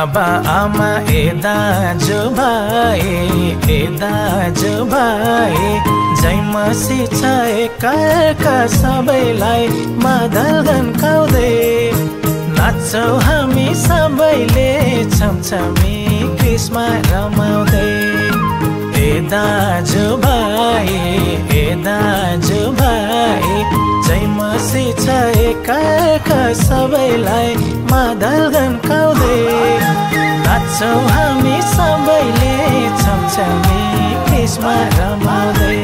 बाबा आमा ए दाजु भाइ जय मसी छ एकाका सबैलाई मादल गन्काउँदै नाच्छौ हामी सबैले छमछमी क्रिसमस रमाउँदै ए दाजु भाइ जय मसी छ एकाका सबैलाई मादल गन्काउँदै नाच्छौ हामी सबैले छमछमी क्रिसमस रमाउँदै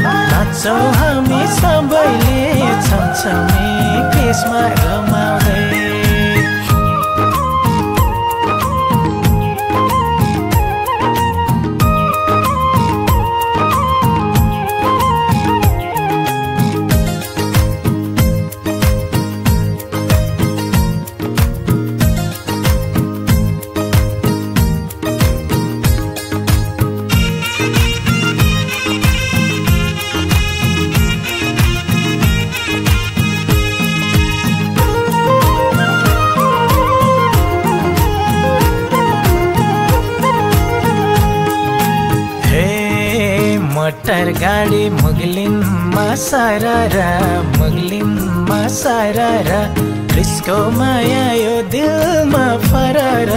नाच्छौ हामी सबैले छमछमी क्रिसमस रमाउँदै मोटर गाडी मुगलिनमा सारारा क्रिसको माया यो दिलमा फरार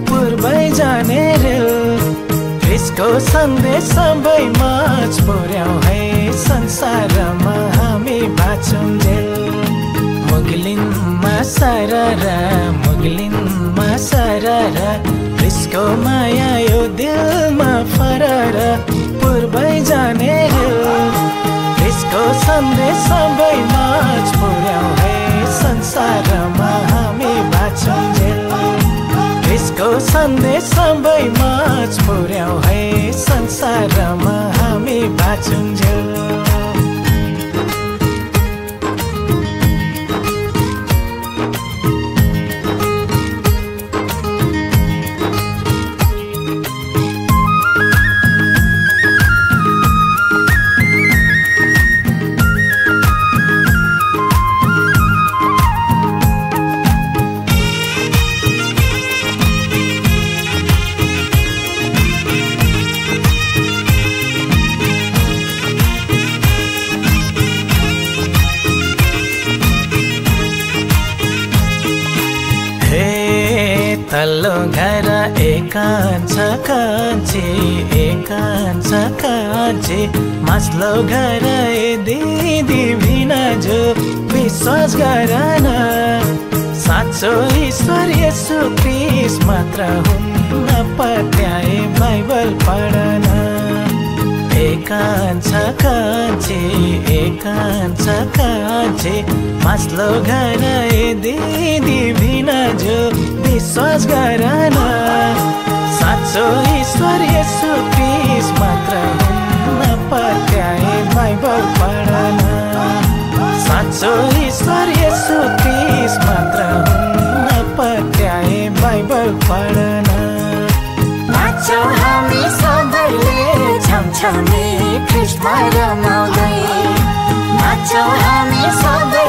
पूर्वै जाने रेल क्रिसको सन्देश सबैमा पुर्याउ है संसारमा हामी बाँचुन्जेल मुगलिनमा सारारा क्रिसको माया यो दिलमा फरार पूर्वै जाने क्रिसको सन्देश सबैमा पुर्याउ है संसारमा हामी बाँचुन्जेल क्रिसको सन्देश सबैमा पुर्याउ है संसारमा हामी बाँचुन्जेल तल्लो घर एकान्छ कान्छे मास्लो घर ए दिदी भिनाजु विश्वास गर न साँचो ईश्वर येशू क्रिस्ट मात्र हुन्न पत्याए बाइबल पढन एकान्छ कान्छे मास्लो घर ए दिदी भिनाजु विश्वास गर न साँचो ईश्वर येशू क्रिस्ट मात्र हुन्न पत्याए बाइबल पढन साँचो ईश्वर येशू क्रिस्ट मात्र हुन्न पत्याए बाइबल पढन नाच्छौ हामी सबैले छमछमी क्रिसमस रमाउँदै नाच्छौ हामी सबै